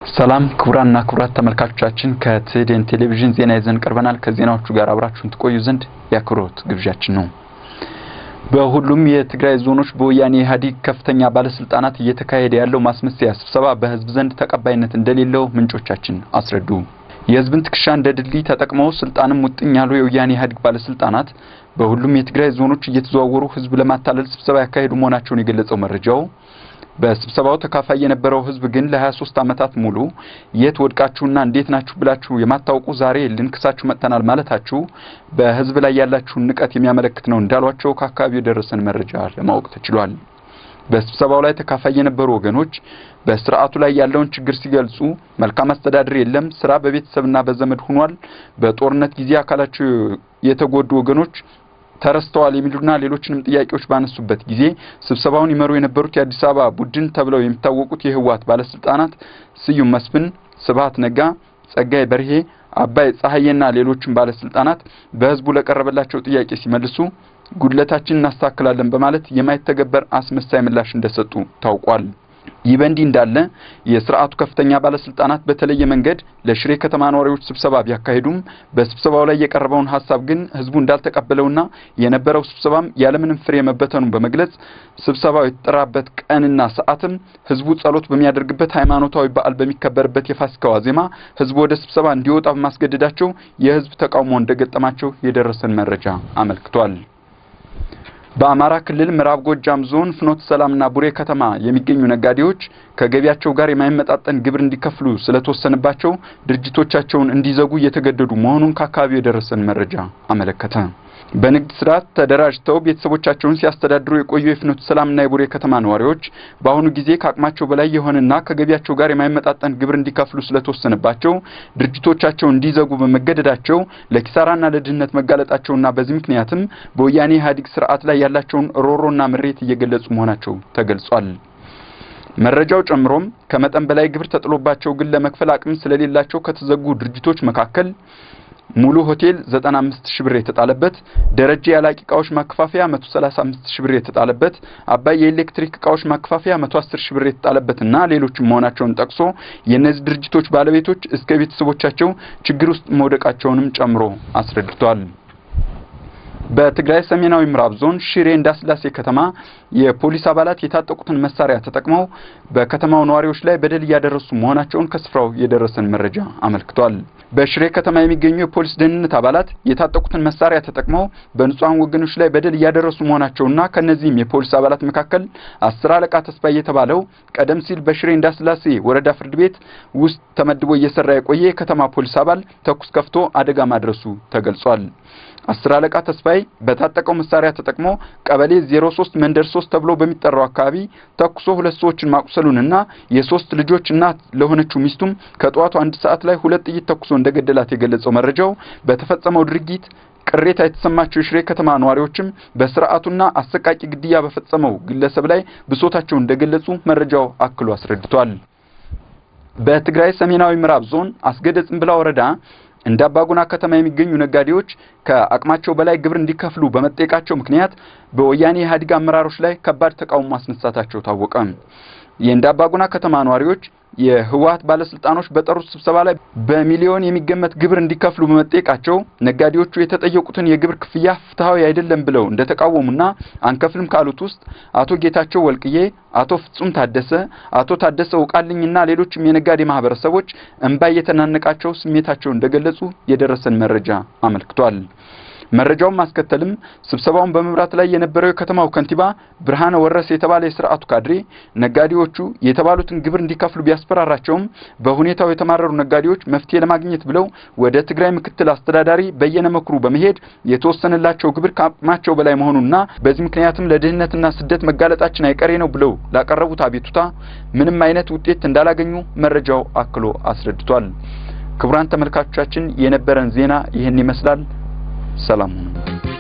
ሰላም ክቡራንና ክቡራት ተመልካቾቻችን፣ ከትህዴን ቴሌቪዥን ዜና ይዘን ቀርበናል። ከዜናዎቹ ጋር አብራችሁን ትቆዩ ዘንድ የአክብሮት ግብዣችን ነው። በሁሉም የትግራይ ዞኖች በወያኔ ኢህአዴግ ከፍተኛ ባለስልጣናት እየተካሄደ ያለው ማስመሰያ ስብሰባ በህዝብ ዘንድ ተቀባይነት እንደሌለው ምንጮቻችን አስረዱ። የህዝብን ትከሻ እንደ ድልድይ ተጠቅመው ስልጣንም ሙጥኝ ያሉ የወያኔ ኢህአዴግ ባለስልጣናት በሁሉም የትግራይ ዞኖች እየተዘዋወሩ ህዝብ ለማታለል ስብሰባ ያካሄዱ መሆናቸውን የገለጸው መረጃው፣ በስብሰባው ተካፋይ የነበረው ህዝብ ግን ለ23 ዓመታት ሙሉ የት ወድቃችሁና እንዴት ናችሁ ብላችሁ የማታውቁ ዛሬ ልንክሳችሁ መጥተናል ማለታችሁ በህዝብ ላይ ያላችሁን ንቀት የሚያመለክት ነው እንዳሏቸው ከአካባቢው የደረሰን መረጃ ለማወቅ ተችሏል። በስብሰባው ላይ ተካፋይ የነበሩ ወገኖች በስርዓቱ ላይ ያለውን ችግር ሲገልጹ፣ መልካም አስተዳደር የለም፣ ስራ በቤተሰብና በዘመድ ሆኗል፣ በጦርነት ጊዜ አካላቸው የተጎዱ ወገኖች ተረስተዋል የሚሉና ሌሎችንም ጥያቄዎች ባነሱበት ጊዜ ስብሰባውን ይመሩ የነበሩት የአዲስ አበባ ቡድን ተብለው የሚታወቁት የህወሓት ባለስልጣናት ስዩም መስፍን፣ ስብሃት ነጋ፣ ጸጋይ በርሄ፣ አባይ ፀሐዬና ሌሎችም ባለስልጣናት በህዝቡ ለቀረበላቸው ጥያቄ ሲመልሱ ጉድለታችንን እናስተካክላለን በማለት የማይተገበር አስመሳይ ምላሽ እንደሰጡ ታውቋል። ይህ በእንዲህ እንዳለ የስርዓቱ ከፍተኛ ባለስልጣናት በተለየ መንገድ ለሽሬ ከተማ ነዋሪዎች ስብሰባ ቢያካሂዱም በስብሰባው ላይ የቀረበውን ሀሳብ ግን ህዝቡ እንዳልተቀበለውና የነበረው ስብሰባም ያለምንም ፍሬ መበተኑን በመግለጽ፣ ስብሰባው የተጠራበት ቀንና ሰዓትም ህዝቡ ጸሎት በሚያደርግበት ሃይማኖታዊ በዓል በሚከበርበት የፋሲካ ዋዜማ ህዝቡ ወደ ስብሰባ እንዲወጣ በማስገደዳቸው የህዝብ ተቃውሞ እንደገጠማቸው የደረሰን መረጃ አመልክቷል። በአማራ ክልል ምዕራብ ጎጃም ዞን ፍኖተ ሰላምና ቡሬ ከተማ የሚገኙ ነጋዴዎች ከገቢያቸው ጋር የማይመጣጠን ግብር እንዲከፍሉ ስለተወሰነባቸው ድርጅቶቻቸውን እንዲዘጉ እየተገደዱ መሆኑን ከአካባቢው የደረሰን መረጃ አመለከተ። በንግድ ስራ ተደራጅተው ቤተሰቦቻቸውን ሲያስተዳድሩ የቆዩ የፍኖተ ሰላምና የቡሬ ከተማ ነዋሪዎች በአሁኑ ጊዜ ከአቅማቸው በላይ የሆነና ከገቢያቸው ጋር የማይመጣጠን ግብር እንዲከፍሉ ስለተወሰነባቸው ድርጅቶቻቸውን እንዲዘጉ በመገደዳቸው ለኪሳራና ለድህነት መጋለጣቸውና በዚህ ምክንያትም በወያኔ ኢህአዴግ ስርዓት ላይ ያላቸውን ሮሮና ምሬት እየገለጹ መሆናቸው ተገልጿል። መረጃው ጨምሮም ከመጠን በላይ ግብር ተጥሎባቸው ግን ለመክፈል አቅም ስለሌላቸው ከተዘጉ ድርጅቶች መካከል ሙሉ ሆቴል 95 ሺህ ብር የተጣለበት፣ ደረጀ ያላቂ እቃዎች ማከፋፈያ 135 ሺህ ብር የተጣለበት፣ አባይ የኤሌክትሪክ እቃዎች ማከፋፈያ 110 ሺህ ብር የተጣለበትና ሌሎችም መሆናቸውን ጠቅሶ የእነዚህ ድርጅቶች ባለቤቶች እስከ ቤተሰቦቻቸው ችግር ውስጥ መውደቃቸውንም ጨምሮ አስረድቷል። በትግራይ ሰሜናዊ ምዕራብ ዞን ሽሬ እንዳስላሴ ከተማ የፖሊስ አባላት የታጠቁትን መሳሪያ ተጠቅመው በከተማው ነዋሪዎች ላይ በደል እያደረሱ መሆናቸውን ከስፍራው የደረሰን መረጃ አመልክቷል። በሽሬ ከተማ የሚገኙ የፖሊስ ደህንነት አባላት የታጠቁትን መሳሪያ ተጠቅመው በንጹሃን ወገኖች ላይ በደል እያደረሱ መሆናቸውና ከነዚህም የፖሊስ አባላት መካከል 10 አለቃ ተስፋ የተባለው ቀደም ሲል በሽሬ እንዳስላሴ ወረዳ ፍርድ ቤት ውስጥ ተመድቦ እየሰራ የቆየ የከተማ ፖሊስ አባል ተኩስ ከፍቶ አደጋ ማድረሱ ተገልጿል። 10 አለቃ ተስፋዬ በታጠቀው መሳሪያ ተጠቅሞ ቀበሌ 03 መንደር 3 ተብሎ በሚጠራው አካባቢ ተኩሶ ሁለት ሰዎችን ማቁሰሉንና የሶስት ልጆች እናት ለሆነችው ሚስቱም ከጠዋቱ 1 ሰዓት ላይ 2 ጥይት ተኩሶ እንደገደላት የገለጸው መረጃው፣ በተፈጸመው ድርጊት ቅሬታ የተሰማቸው የሽሬ ከተማ ነዋሪዎችም በስርዓቱና አሰቃቂ ግድያ በፈጸመው ግለሰብ ላይ ብሶታቸውን እንደገለጹ መረጃው አክሎ አስረድቷል። በትግራይ ሰሜናዊ ምዕራብ ዞን አስገደ ጽምብላ ወረዳ እንደ አባጉና ከተማ የሚገኙ ነጋዴዎች ከአቅማቸው በላይ ግብር እንዲከፍሉ በመጠየቃቸው ምክንያት በወያኔ ኢህአዴግ አመራሮች ላይ ከባድ ተቃውሞ ማስነሳታቸው ታወቀ። የእንደ አባጉና ከተማ ነዋሪዎች የህወሓት ባለስልጣኖች በጠሩት ስብሰባ ላይ በሚሊዮን የሚገመት ግብር እንዲከፍሉ በመጠየቃቸው ነጋዴዎቹ የተጠየቁትን የግብር ክፍያ ፍትሃዊ አይደለም ብለው እንደተቃወሙና አንከፍልም ካሉት ውስጥ አቶ ጌታቸው ወልቅዬ፣ አቶ ፍጹም ታደሰ፣ አቶ ታደሰ ውቃልኝና ሌሎችም የነጋዴ ማህበረሰቦች እንባ እየተናነቃቸው ስሜታቸውን እንደገለጹ የደረሰን መረጃ አመልክቷል። መረጃውን ማስከተልም ስብሰባውን በመምራት ላይ የነበረው የከተማው ከንቲባ ብርሃነ ወረሰ የተባለ የስርዓቱ ካድሬ ነጋዴዎቹ የተባሉትን ግብር እንዲከፍሉ ቢያስፈራራቸውም በሁኔታው የተማረሩ ነጋዴዎች መፍትሄ ለማግኘት ብለው ወደ ትግራይ ምክትል አስተዳዳሪ በየነ መክሩ በመሄድ የተወሰነላቸው ግብር ከአቅማቸው በላይ መሆኑና በዚህ ምክንያትም ለድህነትና ስደት መጋለጣችን አይቀሬ ነው ብለው ላቀረቡት አቤቱታ ምንም አይነት ውጤት እንዳላገኙ መረጃው አክሎ አስረድቷል። ክቡራን ተመልካቾቻችን፣ የነበረን ዜና ይህን ይመስላል። ሰላም ሁኑ።